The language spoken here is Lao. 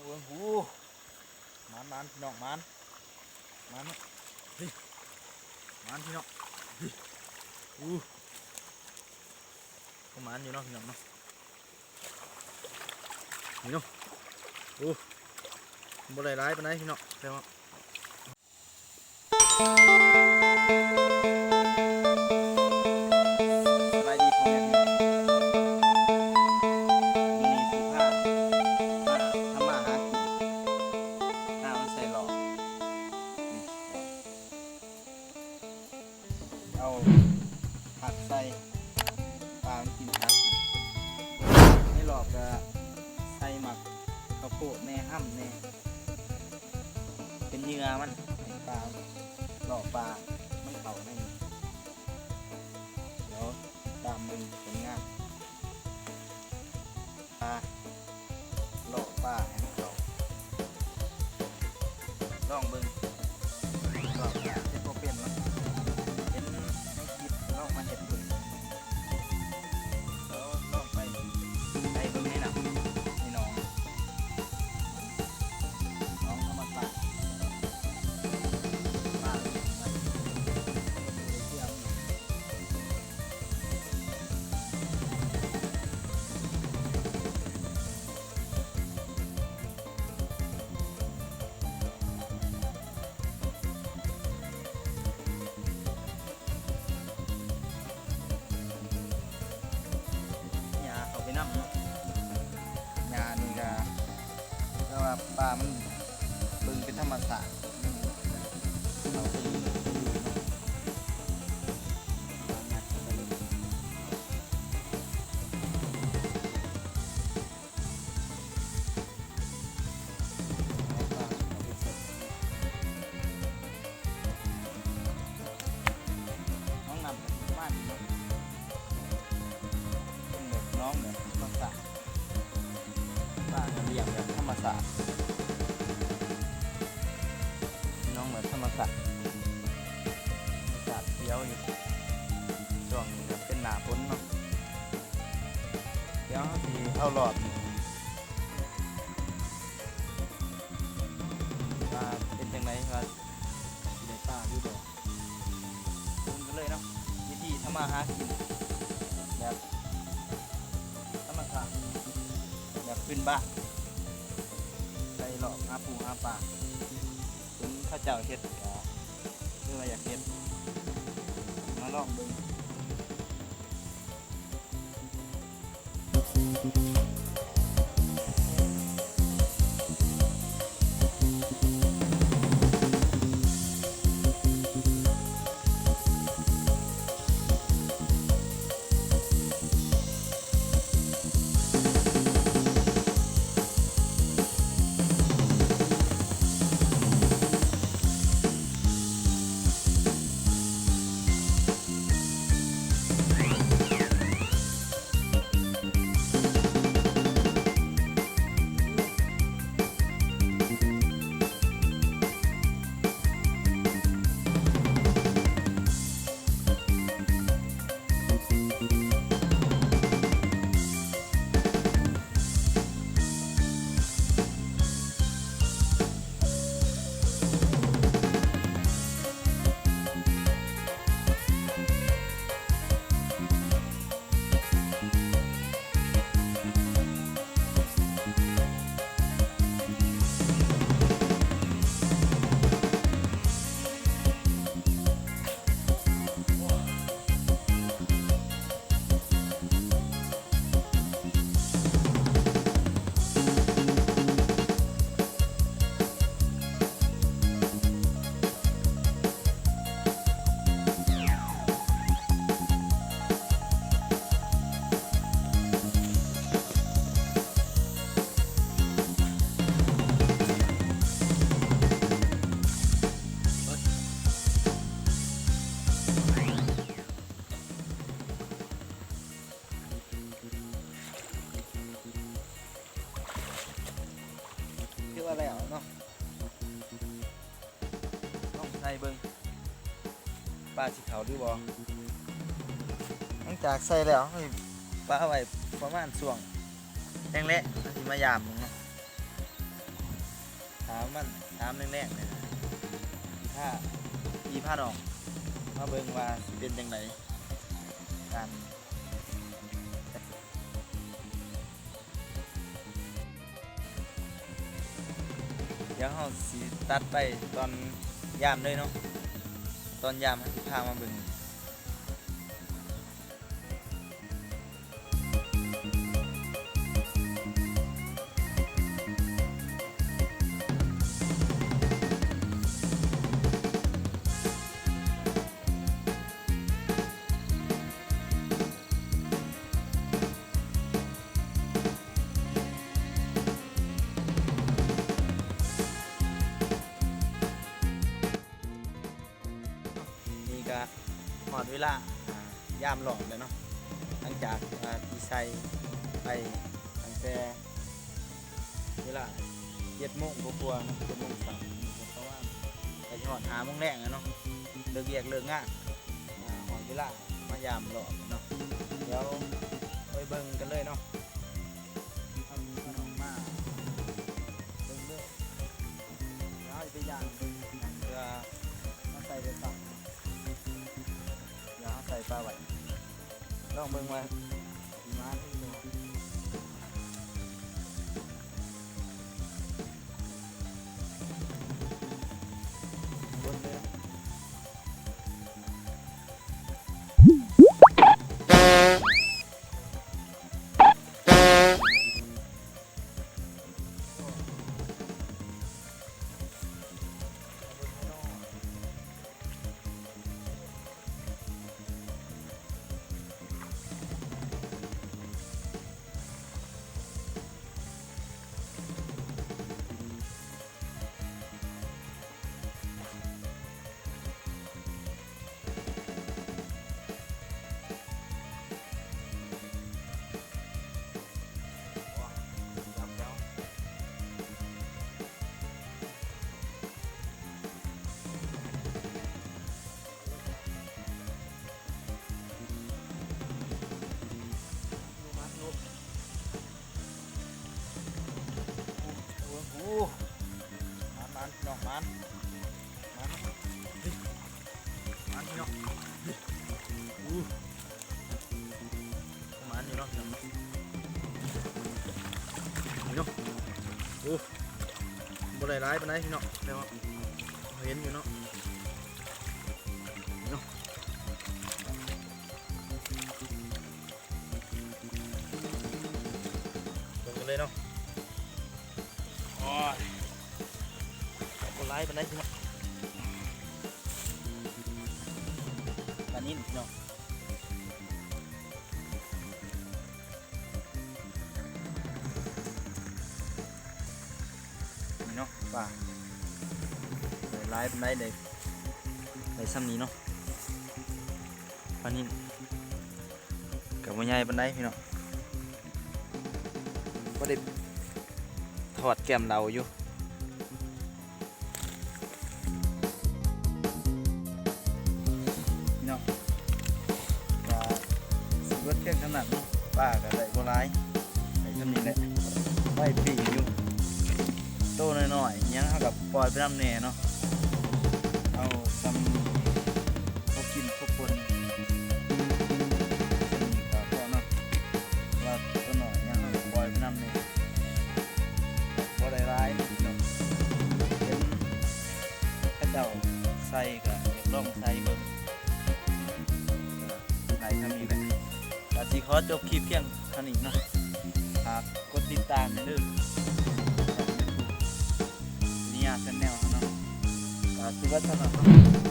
ເບິ່ງ ໂອ້ ໝານໆ ພີ່ນ້ອງ ໝານ ໝານເນາະ ເຮີ້ຍ ໝານພີ່ນ້ອງ ເຮີ້ຍ ໂອ້ ກໍໝານຢູ່ເນາະ ພີ່ນ້ອງເນາະ ນີ້ເນາະ ໂອ້ ບໍ່ໄດ້ຫຼາຍປານໃດພີ່ນ້ອງ ແຕ່ວ່າ ສະບາຍດີພໍ່ແມ່ພີ່ນ້ອງ ມື້ນີ້ຊິພາ ພາທຳມາຫາກິນ ຫາມາໃສ່ຫຼອກ ນີ້ ເອົາຜັກໃສ່ ປາມັນກິນຜັກ ໃນຫຼອກກະໃສ່ໝາກເຂົ້າໂພດແດ່ ຮຳແດ່ ເປັນເຫຍື່ອມັນ ໃຫ້ປາ ຫຼອກປາມັນເຂົ້າໃນນີ້ ດຽວຕິດຕາມເບິ່ງຜົນງານ ປາ ຫຼອກປາໃຫ້ມັນເຂົ້າ ລອງເບິ່ງ ລອງເຮັດບໍ່ເປັນເນາະ ເຫັນໃນຄລິບລອງມາເຮັດເບິ່ງ ລອງໄປ ໄປເບິ່ງໃນນ້ຳ ໃນໜອງ ໜອງທຳມະຊາດ ປາ ຫຍ້າເຂົ້າໄປນຳເນາະ ຫຍ້ານີ້ກະ ແຕ່ວ່າປາມັນເບິ່ງເປັນທຳມະຊາດ ເຂົ້າໄປເນາະ ຫຍ້າເຂົ້າໄປເລີຍ. ໜອງນ້ຳປະມານນີ້ເນາະ ເປັນແບບໜອງແບບທຳມະຊາດ ປາກະລ້ຽງແບບທຳມະຊາດ ໜອງແບບທຳມະຊາດ ທຳມະຊາດຂຽວຢູ່ ຊ່ວງນີ້ກະເປັນໜ້າຝົນເນາະ ດຽວເຮົາຊິເອົາຫຼອກ ວ່າເປັນຈັ່ງໃດ ວ່າຊິໄດ້ປາຫຼືບໍ່ ເບິ່ງກັນເລີຍເນາະ ວິທີທຳມາຫາກິນແບບທຳມະຊາດ ແບບພື້ນບ້ານ ໃສ່ຫຼອກຫາປູຫາປາ ເຫັນເຂົາເຈົ້າເຮັດ ກະຄືວ່າຢາກເຮັດ ມາລອງເບິ່ງ. ຖືວ່າແລ້ວເນາະ ລອງໃສ່ເບິ່ງ ປາຊິເຂົ້າຫຼືບໍ່. ຫຼັງຈາກໃສ່ແລ້ວ ເຮົາຊິປະໄວ້ປະມານຊ່ວງແລງໆ ເຮົາຊິມາຢາມເບິ່ງເນາະ. ສາມມັນ ສາມແລງໆ ນີ້ນະ ພາ ທີ່ພານ້ອງມາເບິ່ງວ່າຊິເປັນຈັ່ງໃດ ການ ດຽວເຮົາຊິຕັດໄປຕອນຍາມເລີຍເນາະ ຕອນຍາມເຮົາຊິພາມາເບິ່ງ. ນີ້ກະຮອດເວລາ ອ່າ ຍາມຫຼອກແລ້ວເນາະ ຫຼັງຈາກ ອ່າ ທີ່ໃສ່ໄປຕັ້ງແຕ່ເວລາເຈັດໂມງກວ່າໆເນາະ ເຈັດໂມງເຊົ້າ ນີ້ກະປະມານໃກ້ຊິຮອດຫ້າໂມງແລງແລ້ວເນາະ ເລີກວຽກເລີກງານ ອ່າ ຮອດເວລາມາຢາມຫຼອກເນາະ ດຽວໄປເບິ່ງກັນເລີຍເນາະ ເຮົາຊິມາເບິ່ງເດີ ດຽວເຮົາຊິໄປຍ່າງເບິ່ງເພື່ອມາໃສ່ໄປຕຳ ດຽວເຮົາໃສ່ປາໄວ້ ລອງເບິ່ງວ່າຊິມາຫຼືບໍ່ ເບິ່ງເດີ. ໂອ້ ໝານໆ ພີ່ນ້ອງ ໝານ ໝານ ໝານ ພີ່ນ້ອງ ໂອ້ ໝານຢູ່ເນາະ ພີ່ນ້ອງ ນີ້ເນາະ ໂອ້ ບໍ່ໄດ້ຫຼາຍປານໃດ ພີ່ນ້ອງ ແຕ່ວ່າເຫັນຢູ່ເນາະ ເນາະ. ເບິ່ງກັນເລີຍເນາະ ໂອ້ຍ ບໍ່ຫຼາຍປານໃດ ພີ່ນ້ອງ ປານິນ ພີ່ນ້ອງ ນີ້ເນາະ ປາ ບໍ່ໄດ້ຫຼາຍປານໃດ ໄດ້ ໄດ້ຊ່ຳນີ້ເນາະ ປານິນ ກະບໍ່ໃຫຍ່ປານໃດ ພີ່ນ້ອງ ພໍໄດ້ທອດແກ້ມເຫຼົ້າຢູ່ ພີ່ນ້ອງ ກະຊິເບິດພຽງສ່ຳນັ້ນເນາະ ປາກະໄດ້ບໍ່ຫຼາຍ ໄດ້ຊ່ຳນີ້ແຫຼະ ໄວ້ປີ້ງຢູ່ ໂຕນ້ອຍໆຫຍັງເຮົາກະປ່ອຍໄປນຳແດ່ເນາະ ເອົາຊ່ຳພໍກິນພໍປົນ ຊ່ຳນີ້ກະພໍເນາະ ວ່າໂຕນ້ອຍຫຍັງເຮົາກະປ່ອຍໄປນຳແດ່ ບໍ່ໄດ້ຫຼາຍເນາະ ເຫັນເຂົາເຈົ້າໃສ່ກະຢາກລອງໃສ່ເບິ່ງ ກະໄດ້ຊ່ຳນີ້ແຫຼະ ກະຊິຂໍຈົບຄລິບພຽງເທົ່ານີ້ເນາະ ຝາກກົດຕິດຕາມແດ່ເດີ ຊ່ອງຢູທູບ ເນຍແຊນແນວເຮົາເນາະ ກະຊິເບິດເທົ່ານັ້ນເນາະ.